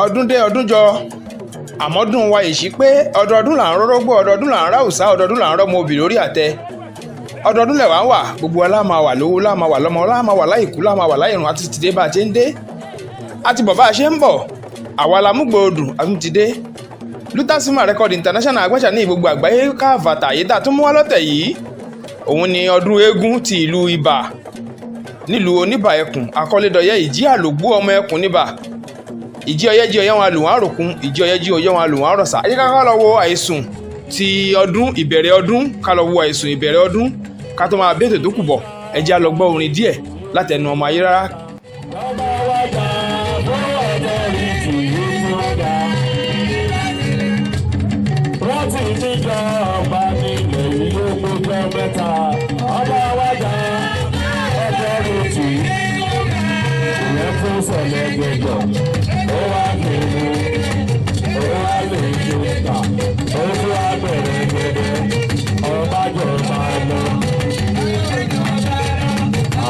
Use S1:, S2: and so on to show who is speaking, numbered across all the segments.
S1: Ọdún dé, ọdún jọ, àmọ́dún wa èsì pé ọdọọdún là ń rọ́rọ́gbọ́, ọdọọdún là ń ráùsá, ọdọọdún là ń rọ́mọ obì lórí àtẹ. Ọdọọdún lẹ̀ wá ń wà, gbogbo wa láà máa wà lówó, láà máa wà lọ́mọ, láà máa wà láìkú, láà máa wà láìrùn. Àti ti dé bá a ṣe ń dé, àti bọ̀ bá a ṣe ń bọ̀. Àwa la mú gbòòdùn, àtún ti dé. Luther Record International agbáṣà ní gbogbo àgbáyé káfàtà. Yìí tá a tún mú wá lọ́tẹ̀ yìí, òun ni ọdún eégún ti ìlú Ibà, nílùú Oníbà Ẹkùn Akọ́lédọ̀yẹ, Ìjí Àlògbó ọmọ ẹkùn níbà, ìjí ọyẹ́ jí ọyẹ́ wọn alùwọ̀n àròkún, ìjí ọyẹ́ jí ọyẹ́ wọn alùwọ̀n àrọ̀sà. Ẹ jẹ́ ká lọ wo àìsùn ti ọdún ìbẹ̀rẹ̀ ọdún, ká lọ wo àìsùn ìbẹ̀rẹ̀ ọdún, ká tó máa bẹ́ẹ̀tò tó kù bọ̀. Ẹ jẹ́ á lọ gbọ́ orin díẹ̀ látẹnu ọmọ ayé rárá.
S2: Ọba wa jà fún authority yìí tí wọ́n dá. Rántí níjọba nílẹ̀ yìí ó péjọ mẹ́ta. Ọba wa jà authority ìyẹn fún sọ̀lẹ̀ gbẹ̀gbọ̀. Ó wá kiri, ó wá lè ṣe kà, ó tún wá bẹ̀rẹ̀ gbẹ̀gbẹ̀. Ọba jọba lọ.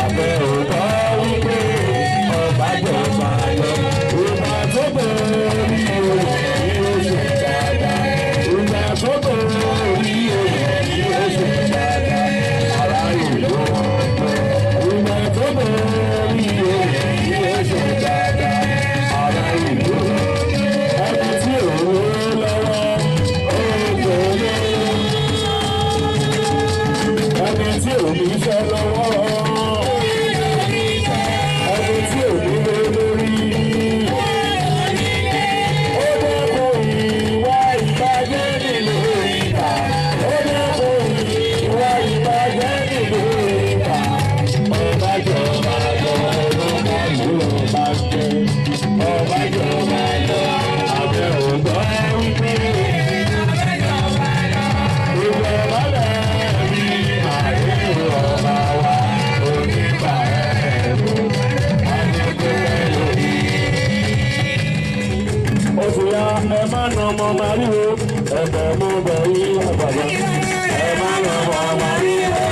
S2: Àbẹ̀ òótọ́ wípé ọba jọba lọ. Ìgbà tó bẹ̀rẹ̀ oyè ní oṣù dáadáa. Ìgbà tó bẹ̀rẹ̀ oyè ní oṣù dáadáa. Ará ìlú ọ̀pẹ. Ìgbà tó bẹ̀rẹ̀ oyè ní oṣù dáadáa. Ará ìlú ẹni tí òun lọ́wọ́ ó kò lé. Ẹni tí ò ní iṣẹ́ lọ́wọ́, ẹni tí ò ní lé lórí. Ó dẹ́kun ìwà ìbàjẹ́ nílùú Ìbà. Ó dẹ́kun ìwà ìbàjẹ́ nílùú Ìbà. Ọba jọba lọ, ọba ló bá jẹ. Ọba jọba lọ, abẹ́ ògbọ́ wípé. Ìjọba lẹ́ẹ̀rí àìrò ọba wa onígbà ẹ̀rù adékòwé lórí. Ó ti yá, ẹ má nà ọmọ màríwó, ẹ̀bẹ̀ mú bẹ̀ yí àgbàdo. Ẹ má nà ọmọ màríwó.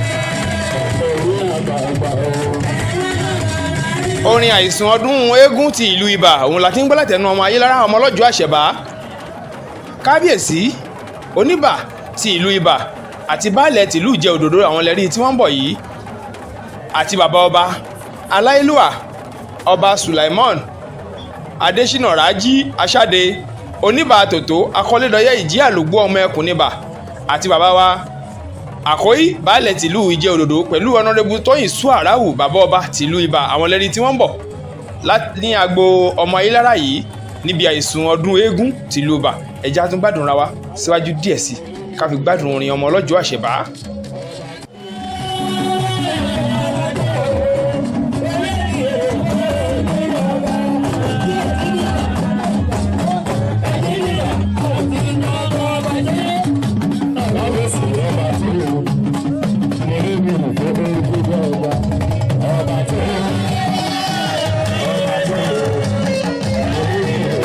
S2: Orí àgbààgbà o.
S1: Orin àìsùn ọdún eégún ti ìlú Ibà, òun la ti ń gbọ́ látẹnu ọmọ ayé lára, ọmọ ọlọ́jọ́ àṣẹ̀bá. Kábíyèsí Oníbà ti ìlú Ibà àti baálẹ̀ tìlú Ìjẹ́ Òdòdó, àwọn lẹ́rí tí wọ́n ń bọ̀ yìí, àti bàbá ọba aláìlúwà, Ọba Sulaimon Adésínà Rájí Aṣáde, Oníbà Tòtó Akọ́lédọ̀yẹ, Ìjí Àlògbó ọmọ ẹkùn níbà, àti bàbá wa Àkóyí, baálẹ̀ tìlú Ìjẹ́ Òdòdó, pẹ̀lú Honourable Tóyìn Suarawu, bàbá ọba tìlú Ibà, àwọn lẹ́rí tí wọ́n ń bọ̀ ní agbo ọmọ ayélára yìí níbi àìsùn ọdún eégún tìlú Ibà. Ẹja tún gbádùn ra wa síwájú díẹ̀ sí i, ká fi gbádùn orin ọmọ ọlọ́jọ́ àṣẹ̀bá.
S2: Kábíyèsí ọba tí o mo rí mi ò fẹ́ kó jẹ́ ọba. Ọba tí o, ọba tí o mo rí mi ò.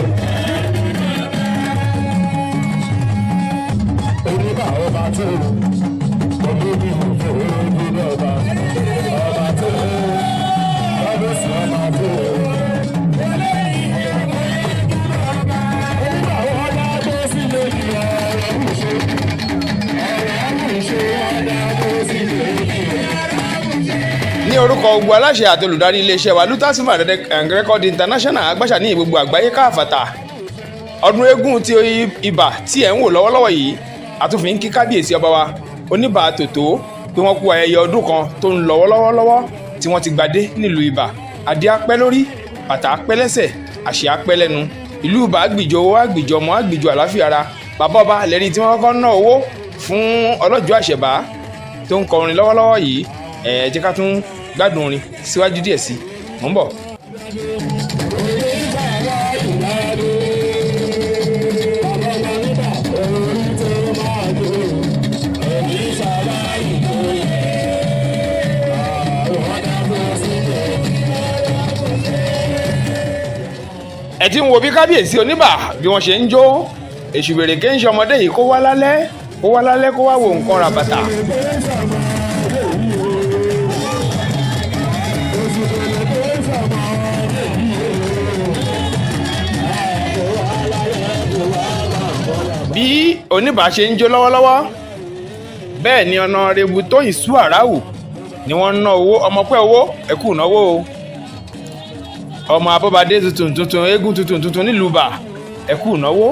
S2: Oníbà ọba tí o mo rí mi ò fẹ́ kó jẹ́ ọba. Ọba tí o, kábíyèsí ọba tí o. Oníbà ọba tó sí lórí ọ̀rọ̀ ìṣe.
S1: Ní orúkọ gbogbo aláṣẹ àti olùdarí iléeṣẹ́ wa, Luther Silva and Record International agbáṣà ní gbogbo àgbáyé káfàtà, ọdún eégún ti Ibà tí ẹ̀ ń wò lọ́wọ́lọ́wọ́ yìí, àtúnfin kí kábíyèsí ọba wa Oníbà Tòtó pé wọ́n kú ayẹyẹ ọdún kan tó ń lọ lọ́wọ́lọ́wọ́ tí wọ́n ti gbadé nílùú Ibà. Adé apẹ́ lórí, bàtà apẹ́ lẹ́sẹ̀, àṣẹ apẹ́ lẹ́nu. Ìlú Ibà àgbìjọ owó, àgbìjọ ọmọ, àgbìjọ àláfíà ara. Bàbá ọba lẹ́ni tí wọ́n kọ́kọ́ ná owó fún ọlọ́jọ́ àṣẹ̀bá tó ń kọrin lọ́wọ́lọ́wọ́ yìí. Ẹ jẹ́ ká tún gbádùn orin síwájú díẹ̀ sí i. Mò ń bọ̀.
S2: Bàbá ọba níbà orí tó máa dùn, òní sábà.
S1: Ẹ ti ń wo bí kábíyèsí oníbà bí wọ́n ṣe ń jó. Èṣù wèrèké ń ṣe ọmọdé yìí, kó wá lálẹ́, kó wá lálẹ́, kó wá wo nǹkan ra bàtà. Bí oníbà ṣe ń jó lọ́wọ́lọ́wọ́, bẹ́ẹ̀ ni Ọ̀nàrẹ́bù Tóyìn Suarau ni wọ́n ń ná owó ọmọpẹ́ owó. Ẹ̀kú náwó o, ọmọ abọ́badé tuntun tuntun, eégún tuntun tuntun nílùú bà, ẹ̀kú náwó,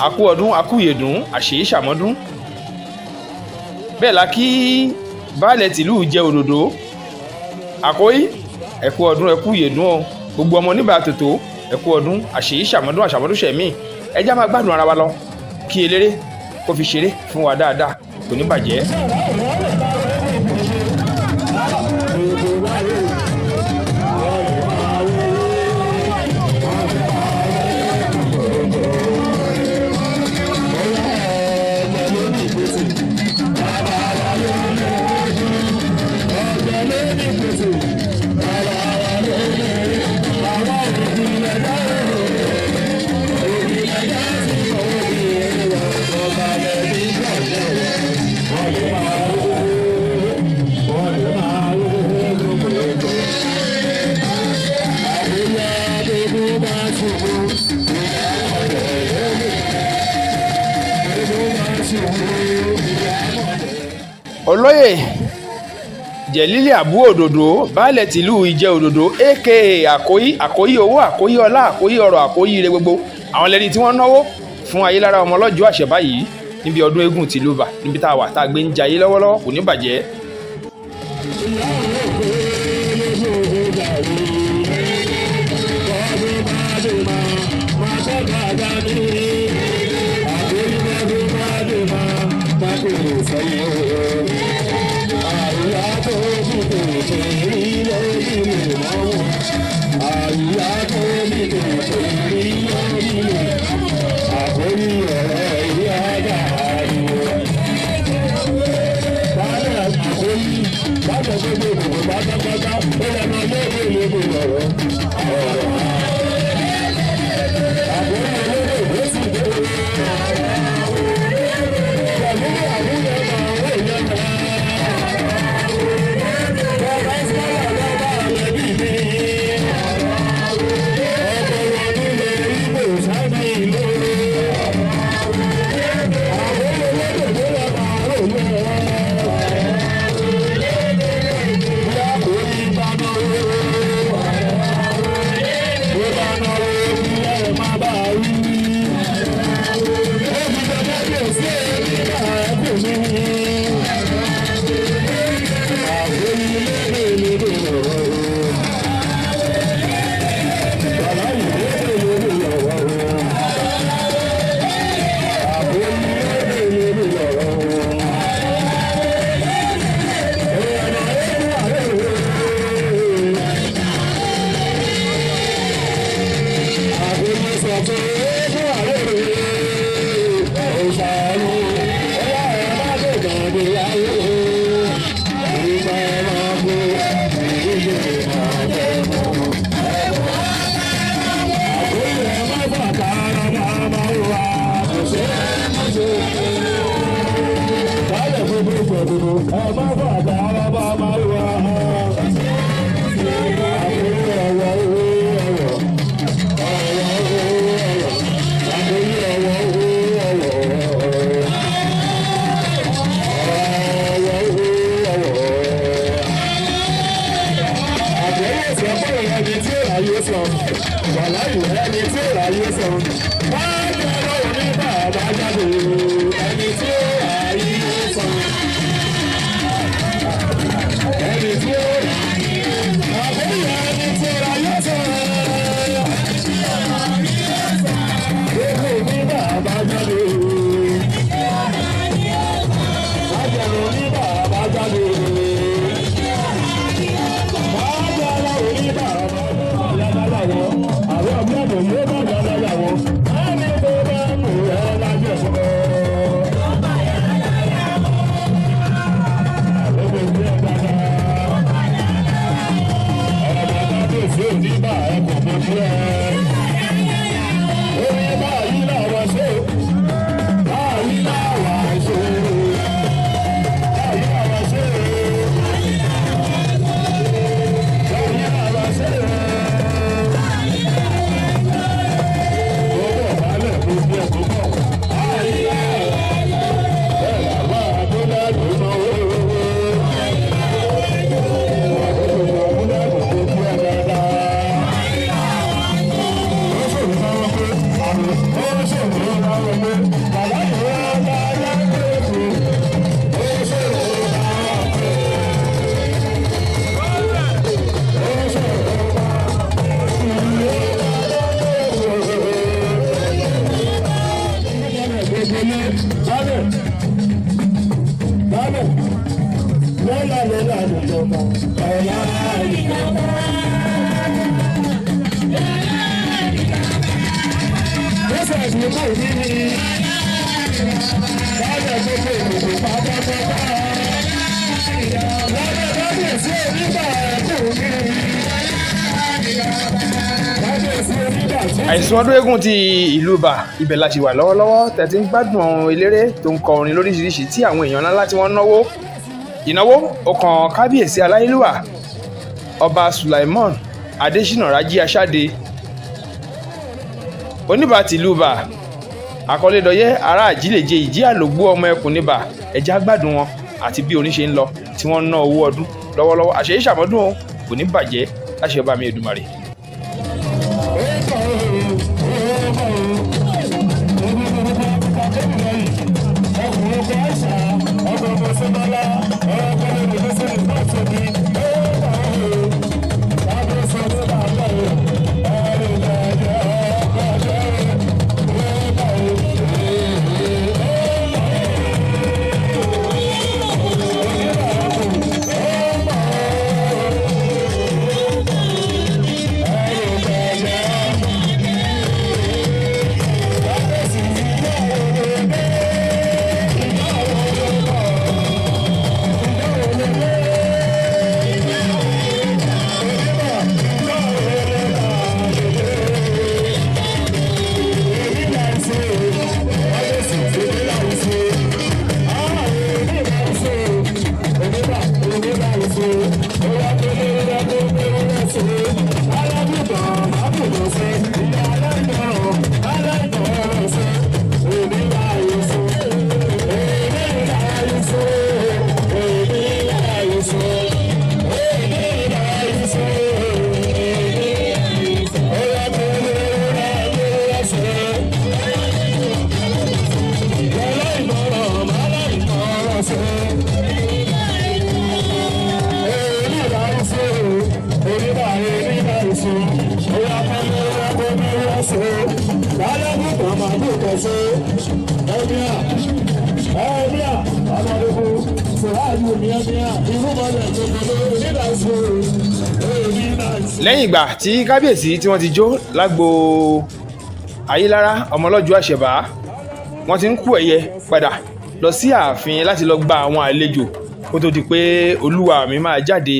S1: àkú ọdún, àkú ìyèdún, àṣèyí ṣàmọ́dún. Bẹ́ẹ̀ la kí baálẹ̀ tìlú jẹ́ òdòdó àkóyí, ẹ̀kú ọdún, ẹ̀kú ìyèdún o. Gbogbo ọmọ oníbà tòtò, ẹ̀kú ọdún, àṣèyí ṣàmọ́dún, àṣàmọ́dún ṣẹ̀mí. Ẹjá máa gbádùn ara wa lọ, kí eléré kó fi ṣeré fún wa dáadáa, kò ní bàjẹ́. Olóyè Jẹ̀lílì Àbú Òdòdó, baálẹ̀ tìlú Ìjẹ́ Òdòdó, aka Àkóyí, Àkóyí owó, Àkóyí ọlá, Àkóyí ọrọ̀, Àkóyí ire, gbogbo àwọn lẹ́ni tí wọ́n náwó fún Ayélára ọmọ ọlọ́jọ́ àṣẹ báyìí níbi ọdún eégún tìlú bà, níbi tá a wà tá a gbé ń jayé lọ́wọ́lọ́wọ́, kò ní bàjẹ́.
S2: Àwọn ọmọ ọmọ yóò bá yàrá yàwó.
S1: Àìsùn ọdún eégún ti ìlú Ìbà, ibẹ̀ la ṣì wà lọ́wọ́lọ́wọ́, tẹ̀tí ń gbádùn àwọn eléré tó ń kọ orin lóríṣiríṣi tí àwọn èèyàn ńláńlá tí wọ́n náwó ìnáwó ọkàn kábíyèsí aláyélúwà Ọba Sulaimon Adésínà Rájí Aṣáde, Oníbà tìlú Ìbà, Àkọlédọyẹ ará àjílẹ̀jẹ ìjí àlògbó ọmọ ẹkùn níbà. Ẹ̀já gbádùn wọn àti bí orin ṣe ń lọ tí wọ́n ń ná owó ọdún lọ́wọ́lọ́wọ́. Àṣeyí ṣàmọ́dún o, kò ní bàjẹ́ láṣẹ ọba mi Èdùmàrè. Lẹ́yìn ìgbà tí kábíyèsí tí wọ́n ti jó lágbo Ayélára ọmọlọ́jọ́ àṣẹbá, wọ́n ti ń kú ẹ̀yẹ padà lọ sí ààfin láti lọ gba àwọn àlejò kó tó di pé olúwa mi máa jáde.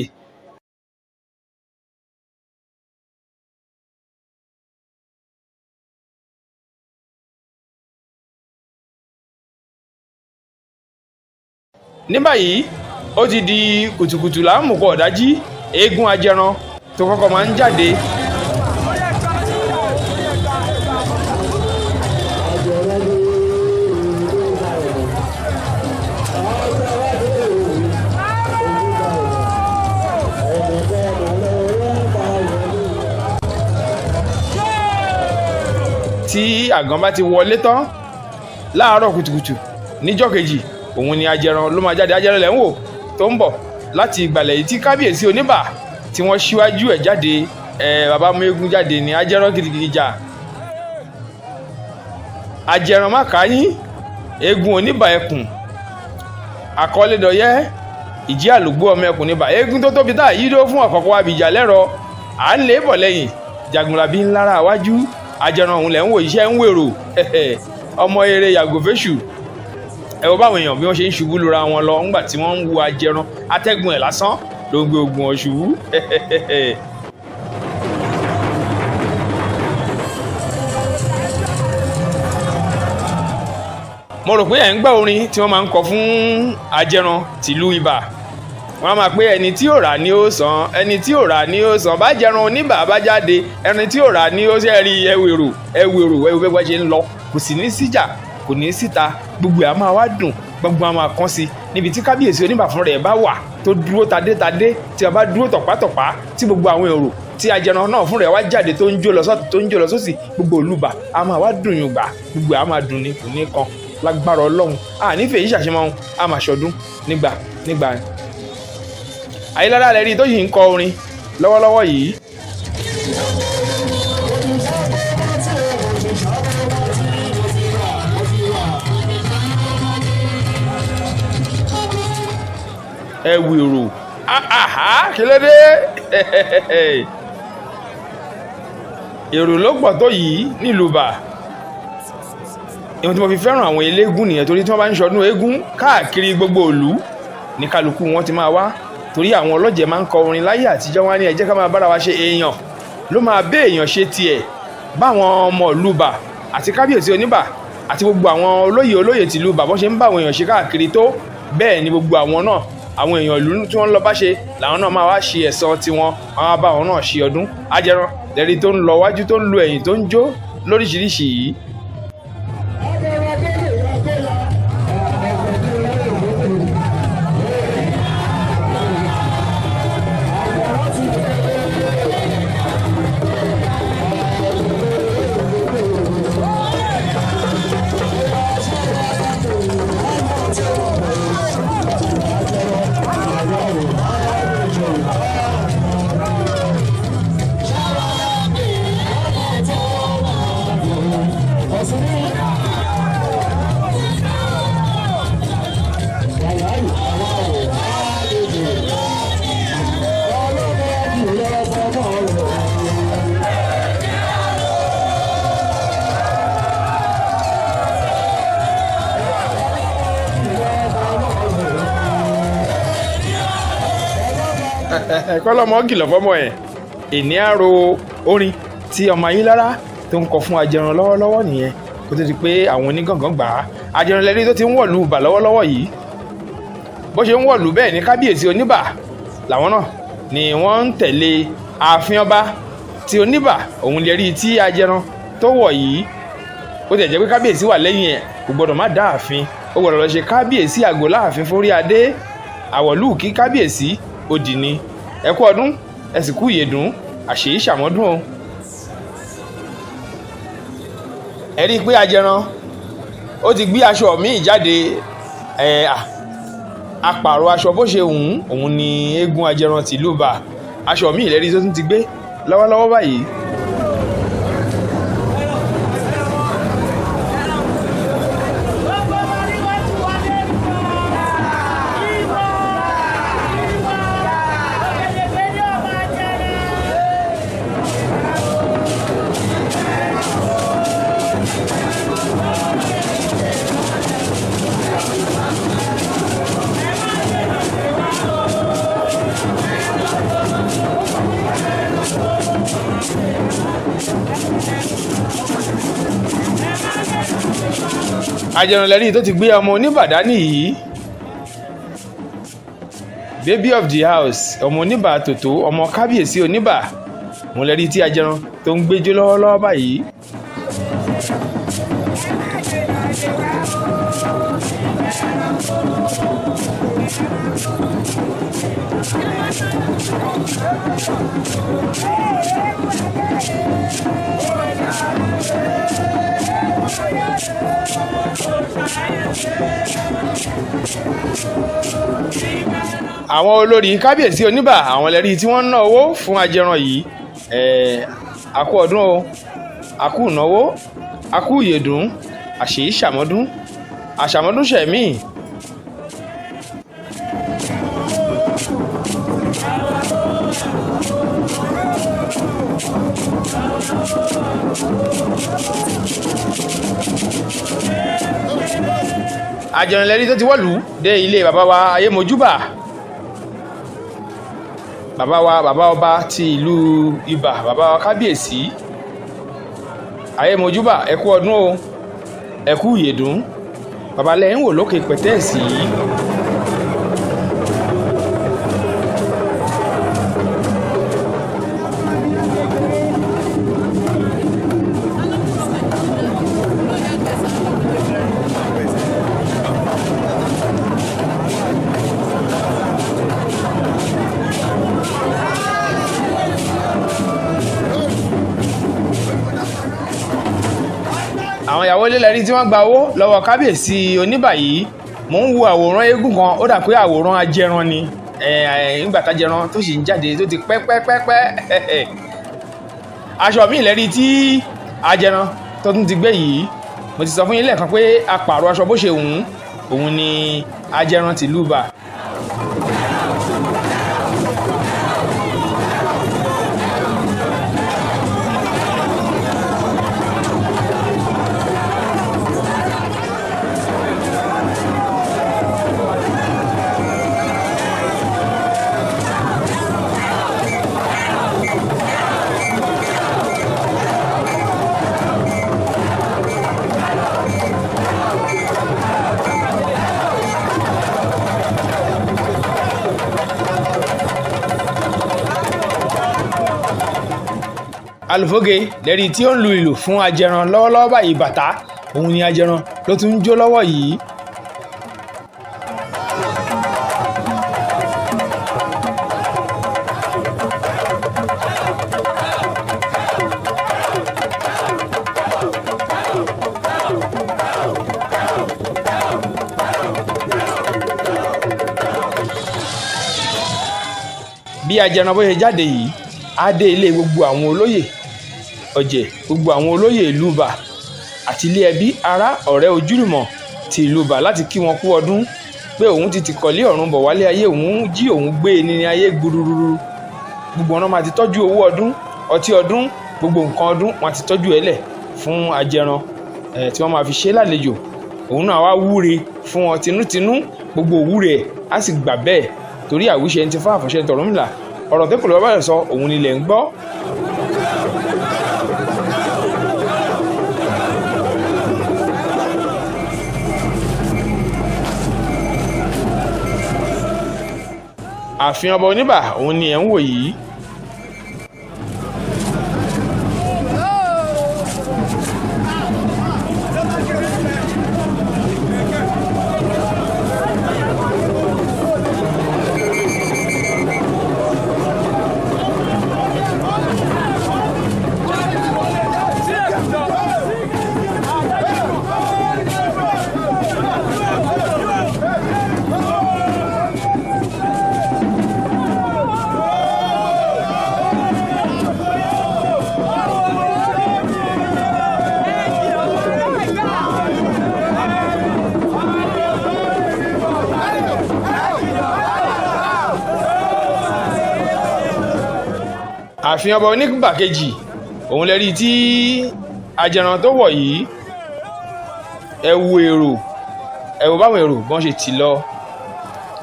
S1: Ní báyìí ó ti di kùtùkùtù láàmùkọ ọ̀dájí, eégún ajẹran tó kọ́kọ́ máa ń jáde. Tí àgàn bá ti wọlé tán láàárọ̀ kùtùkùtù níjọ́ kejì, òun ni ajẹran ló máa jáde. Ajẹran lẹ́ ń wò tó ń bọ̀ láti ìgbàlẹ̀ yìí tí kábíyèsí Oníbà tí wọ́n ṣíwájú ẹ̀ jáde. Ẹ̀ bàbá mú eégún jáde ní ajẹran gidigidi jà, ajẹran má káyín, eégún Oníbà ẹkùn, Àkọlédọyẹ ìjí àlùgbò ọmọ ẹkùn níbà, eégún tó tóbi tá a yí dó fún ọ̀kọ̀ọ̀kọ̀ abìjà lẹ́rọ à ń lé bọ̀ lẹ́yìn jagunlabi ńlára wájú. Ajẹran òun lẹ̀ ń wò, iṣẹ́ ń wèrò ọmọ eré yàgò fẹ́ṣù. Ẹ wo báwọn èèyàn bí wọ́n ṣe ń ṣubú lura wọn lọ ńgbà tí wọ́n ń wo ajẹran, atẹ́gùn ẹ̀ lásán ló ń gbé ogun wọn ṣubú. Mo rò pé ẹ̀ ń gbọ́ orin tí wọ́n máa ń kọ fún ajẹran tìlú Ibà. Wọ́n á máa pé ẹni tí ò rà ni ó san, ẹni tí ò rà ni ó san, bá jẹran Oníbà bá jáde, ẹni tí ò rà ni ó ṣe rí. Ẹwèrò ẹwèrò ẹwò bẹ́ẹ̀ ṣe ń lọ, kò sì ní síjà, kò ní síta, gbogbo ẹ̀ á máa wá dùn, gbogbo á máa kán sí níbi tí kábíyèsí Oníbà fún rẹ̀ bá wà tó dúró tadétadé, tí a bá dúró tọ̀pátọ̀pá, tí gbogbo àwọn èrò Tí ajẹran náà fúnra ẹ̀ wá jáde tó ń jó lọ sọ́tún, tó ń jó lọ sósì, gbogbo olùbà a máa wá dùn yùn gbà, gbogbo a máa dùn ní kò ní kan lágbára Ọlọ́run. A nífẹ̀ẹ́ yìí ṣàṣemọ́, a máa ṣọdún nígbà nígbà. Ayélujára lẹ́rí tó yìí ń kọ orin lọ́wọ́lọ́wọ́ yìí. Ẹ wèrò, kí ló dé? Èrò ló pọ̀ tó yìí nílùú bà. Ìwọ̀n tí mo fi fẹ́ràn àwọn eléégún nìyẹn, torí tí wọ́n bá ń ṣọdún eégún káàkiri gbogbo ìlú ní kálukú wọn ti máa wá, torí àwọn ọlọ́jẹ̀ máa ń kọ orin láyé àtijọ́. Wọn ní ẹ jẹ́ ká máa bára wa ṣe, èèyàn ló máa bẹ́ èèyàn ṣe tiẹ̀. Báwọn ọmọ ìlú bà àti kábíyèsí oníbà àti gbogbo àwọn olóyè olóyè tìlú bà bọ́n ṣe ń bá àwọn èèyàn ṣe káàkiri tó, bẹ́ẹ̀ ni gbogbo àwọn náà, àwọn èèyàn ìlú tí wọ́n ń lọ bá ṣe làwọn náà máa wá ṣe ẹ̀san tiwọn, wọn á bá àwọn náà ṣe ọdún. Ajẹran lẹ́rí tó ń lọ wájú, tó ń lu ẹ̀yìn, tó ń jó lóríṣiríṣi yìí. Kọ́lọ́mọ kìlọ̀ fọ́mọ ẹ̀. Ìní àrò orin tí ọmọ Ayílára tó ń kọ fún ajẹran lọ́wọ́lọ́wọ́ nìyẹn, kó tó di pé àwọn onígàngán gbà á. Ajẹran lẹ́rí tó ti ń wọ̀lú bà lọ́wọ́lọ́wọ́ yìí. Bó ṣe ń wọ̀lú bẹ́ẹ̀ ni kábíyèsí oníbà làwọn náà ni wọ́n ń tẹ̀lé. Ààfin ọba tí oníbà òun lè rí tí ajẹran tó wọ̀ yìí. Ó tẹ̀ jẹ́ pé kábíyèsí wà lẹ́yìn ẹ̀, kò gbọ́dọ̀ má dá ààfin, ó gbọ́dọ̀ lọ ṣe kábíyèsí àgọ́ láàfin fórí adé àwọ̀lú kí kábíyèsí òdì ni. Ẹ kú ọdún, ẹ sì kú ìyèdún, àṣèyí ṣàmọ́dún o. Ẹ rí i pé ajẹran ó ti gbé aṣọ míì jáde. Ẹ apààrọ̀ aṣọ bó ṣe hùn òun ni eégún ajẹran tìlú bà. Aṣọ míì lẹ́rí tó tún ti gbé lọ́wọ́lọ́wọ́ báyìí. Ajẹranlẹ́rí tó ti gbé ọmọ oníbàdá nìyí, baby of the house, ọmọ oníbà tòtó, ọmọ kábíyèsí oníbà mo lẹ́rí tí ajẹran tó ń gbẹ́jọ́ lọ́wọ́lọ́wọ́ báyìí. Àwọn olórí kábíyèsí oníbà, àwọn lẹ́rí tí wọ́n ń ná owó fún ajẹran yìí. Àkú ọdún o, àkú ìnáwó, àkú ìyèdún, àṣèyí ṣàmọ́dún, àṣàmọ́dún ṣẹ̀mí. Ajẹranlẹ́rí tó ti wọ̀lú dé ilé bàbá wa ayémojúbà, bàbá wa, bàbá ọba ti ìlú Ibà, bàbá wa kábíyèsí ayémojúbà, ẹ kú ọdún o, ẹ kú ìyèdún. Bàbá lẹ́yìn wò lókè pẹ̀tẹ́ẹ̀sì yìí. Àwọn ìyàwó ilé lẹ́rí tí wọ́n gba owó lọ́wọ́ kábíyèsí Oníbà yìí. Mò ń wo àwòrán eégún kan, ó dà pé àwòrán ajẹran ni, nígbà tájẹran tó sì ń jáde tó ti pẹ́ pẹ́ pẹ́ pẹ́. Aṣọ míì lẹ́rí tí ajẹran tó tún ti gbé yìí. Mo ti sọ fún yín lẹ́ẹ̀kan pé apààrọ̀ aṣọ bó ṣe wù ú òun ni ajẹran tìlú Ìbà. Alùfóge lẹ́rí tí ó ń lu ìlù fún ajẹran lọ́wọ́lọ́wọ́ báyìí. Bàtà òun ni ajẹran ló tún ń jó lọ́wọ́ yìí. Bí ajẹran bó ṣe jáde yìí, á dé ilé gbogbo àwọn olóyè ọ̀jẹ̀, gbogbo àwọn olóyè ìlú Ìbà àti ilé ẹbí, ará, ọ̀rẹ́, ojúlùmọ̀ ti ìlú Ìbà láti kí wọn kú ọdún, pé òun ti tìkọ̀lé ọ̀run bọ̀ wálé ayé, òun jí òun gbé e ní ayé gbúrúrú. Gbogbo ọ̀nà máa ti tọ́jú owó ọdún, ọtí ọdún, gbogbo nǹkan ọdún wọn ti tọ́jú ẹ̀ lẹ̀ fún ajẹran tí wọ́n máa fi ṣe lálejò. Òun náà wá wúre fún wọn tinútinú, gbogbo òwúre ẹ̀ á sì gbà bẹ́ẹ̀, torí àwíṣe ń ti fún àfọ̀ṣẹ tọ̀rúnmìlà, ọ̀rọ̀ tó kò lọ́wọ́ bá sọ òun nílẹ̀ ń gbọ́. Ààfin ọba Oníbà òun ni ẹ̀ ń wò yìí. Ààfin ọba Oníbà kejì òun lè rí tí ajẹran tó wọ̀ yìí. Ẹ wo èrò, ẹ wo báwọn èrò bí wọ́n ṣe tì lọ,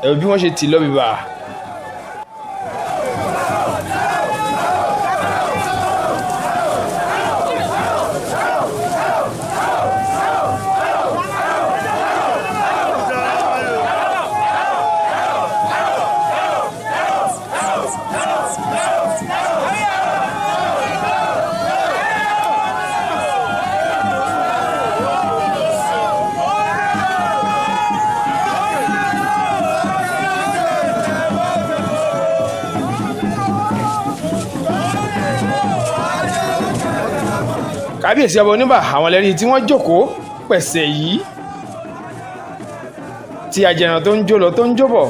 S1: ẹ wo bí wọ́n ṣe tì lọ bìbà. Kábíyèsí ọba Oníbà àwọn lẹ́rí tí wọ́n jókòó pẹ̀sẹ̀ yìí tí ajẹran tó ń jó lọ tó ń jó bọ̀.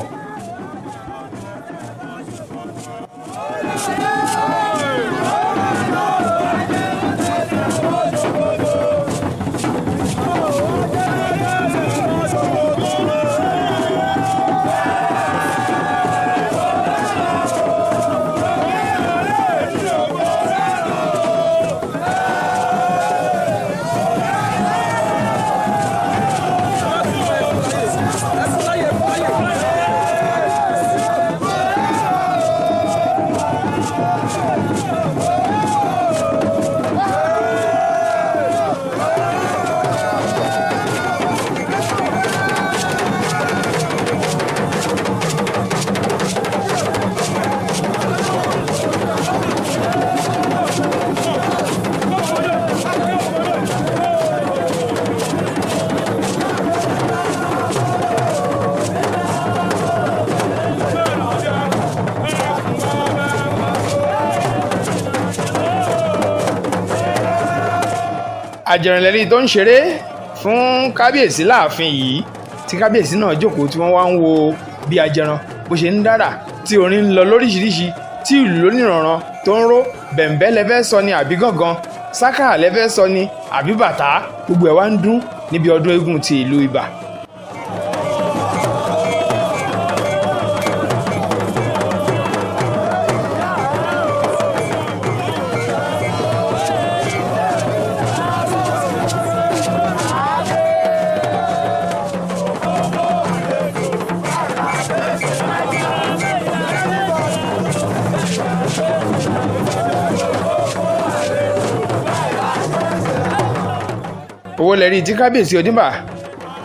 S1: Àjẹrànlẹ́rí tó ń ṣeré fún kábíyèsí láàfin yìí, tí kábíyèsí náà jókòó, tí wọ́n wá ń wo bí ajẹran bó ṣe ń dára, tí orin ń lọ lóríṣiríṣi, tí ìlú lóníranran tó ń ró. Bẹ̀m̀bẹ́ lẹ́fẹ́ sọ ni, àbí gángan sáká lẹ́fẹ́ sọ ni, àbí bàtà, gbogbo ẹ̀ wá ń dún níbi ọdún eégún ti ìlú Ibà. Owó lẹ́rí tí kábíyèsí oníbà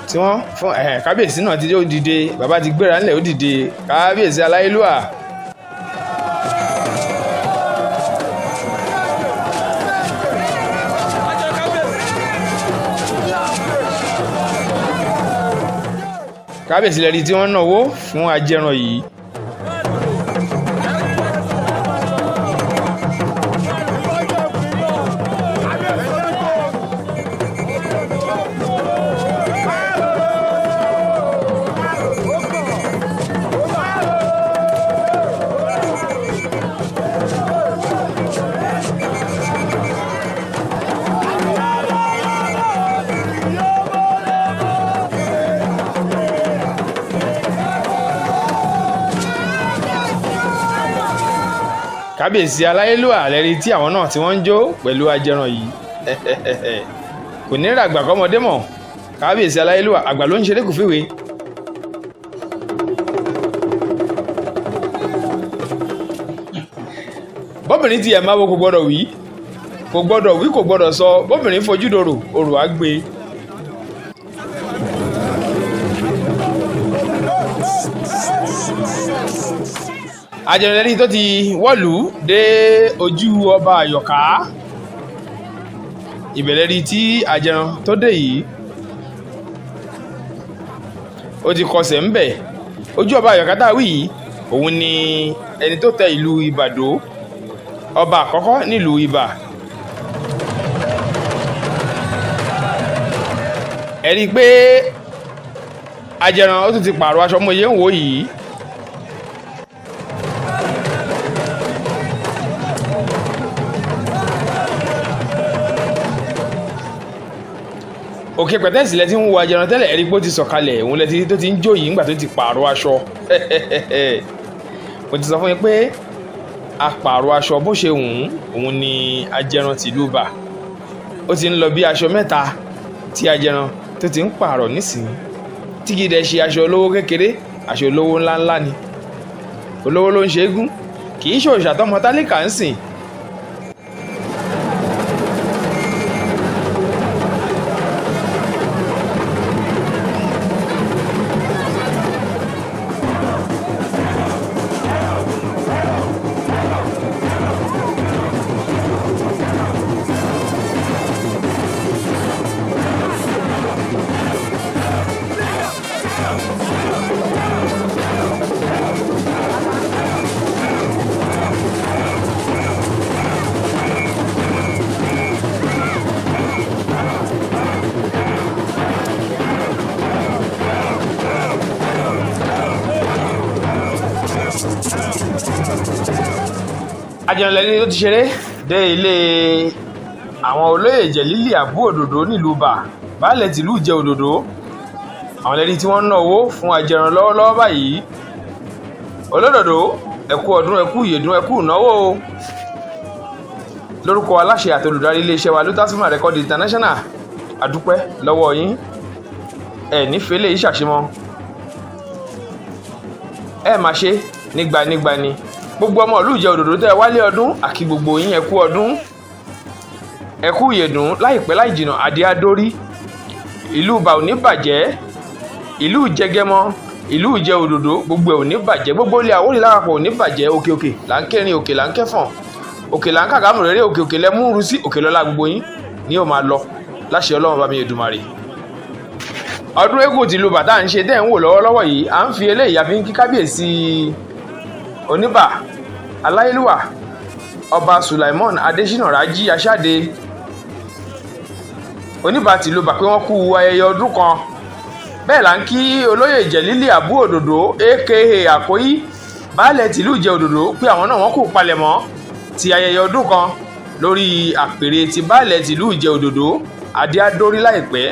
S1: tí wọ́n fún ẹ̀. Kábíyèsí náà ti ó dìde, bàbá ti gbéra ńlẹ̀, ó dìde, kábíyèsí aláyélúwà. Kábíyèsí lẹ́rí tí wọ́n náwó fún ajẹran yìí. Kábíyèsí aláyélúwà lẹ́rí tí àwọn náà tí wọ́n ń jó pẹ̀lú ajẹran yìí. Kò ní ràgbà kọ́mọdé mọ̀, kábíyèsí aláyélúwà àgbà ló ń ṣeré kò fìwé. Bọ́bìnrin tiẹ̀ máa wo, kò gbọ́dọ̀ wí, kò gbọ́dọ̀ wí, kò gbọ́dọ̀ sọ. Bọ́bìnrin fojú dòrò, òrò á gbé. Ajẹnilẹ́rí tó ti wọ́ọ̀lù dé ojú ọba àyọ̀ká, ìbẹ̀rẹ̀ rí tí ajẹran tó dé yìí, ó ti kọsẹ̀ ńbẹ̀. Ojú ọba àyọ̀ká tá a wí yìí, òun ni ẹni tó tẹ ìlú Ìbàdó, ọba àkọ́kọ́ nílùú Ibà. Ẹ rí i pé ajẹran ó tún ti pààrọ̀ aṣọ mọ́ iye ń wò yìí. Òkè pẹ̀tẹ́sì lẹ ti ń wo ajẹran tẹ́lẹ̀, ẹ̀rí pé ó ti sọ̀kalẹ̀, òun lẹ ti tó ti ń jó yìí nígbà tó ti pààrọ̀ aṣọ. Mo ti sọ fún yín pé a pààrọ̀ aṣọ bó ṣe wù ú, òun ni ajẹran tìlú Ibà. Ó ti ń lọ bí aṣọ mẹ́ta tí ajẹran tó ti ń pààrọ̀ nísìnyí, tí kì í dẹ̀ ṣe aṣọ olówó kékeré, aṣọ olówó ńláńlá ni. Olówó ló ń ṣe égún, kì í ṣòòṣà tọmọ tálíkà ń sìn. Ajẹnilẹ́ni tó ti ṣeré dé ilé àwọn olóyè Jẹ̀lílì Àbú Òdòdó nílùú Ibà, baálẹ̀ tìlú Ìjẹ Òdòdó. Àwọn ẹlẹ́ni tí wọ́n ń ná owó fún ajẹran lọ́wọ́lọ́wọ́ báyìí. Olódòdó, ẹkú ọdún, ẹkú ìyèdún, ẹkú ìnáwó o. Lórúkọ aláṣẹ àti olùdarí iléeṣẹ́ wa Lutas Film Record International, àdúpẹ́ lọ́wọ́ yín. Ẹ nífẹ̀ẹ́ lè ṣàṣemọ́, ẹ má ṣe nígbanigbani. Gbogbo ọmọ ìlú Ìjẹ Òdòdó tẹ́ ẹ wálé ọdún, àkí gbogbo yín, ẹkú ọdún, ẹkú ìyèdún. Láìpẹ́ láì jìnà, adé adórí ìlú Ibà ò ní bàjẹ́, ìlú Ìjẹgẹmọ, ìlú Ìjẹ Òdòdó, gbogbo ẹ̀ ò ní bàjẹ́, gbogbo ilé Àwórì lápapọ̀ ò ní bàjẹ́. Òkè òkè là ń kẹrin, òkè là ń kẹfọ̀n, òkè là ń kàgámù rere, òkè òkè lẹ́mú rú sí, òkè lọ́lá gbogbo yín ni yóò máa lọ láṣẹ Ọlọ́run bá mi Èdùmàrè. Ọdún eégún tìlú bàtà ń ṣe tẹ́ ń wò lọ́wọ́lọ́wọ́ yìí, à ń fi eléyìí àfi ń kí kábíyèsí oníbà aláyélúwà ọba Sulaimon Adésínà Rájí Aṣáde. Oníbà tìlú bà pé wọ́n kú ayẹyẹ ọdún kan. Bẹ́ẹ̀ là ń kí olóyè Jẹ̀lílì Àbú Òdòdó, aka Àkóyí, baálẹ̀ tìlú Ìjẹ́ Òdòdó, pé àwọn náà wọ́n kú palẹ̀mọ́ ti ayẹyẹ ọdún kan lórí àpèrè ti baálẹ̀ tìlú Ìjẹ́ Òdòdó. Adé adórí láìpẹ́.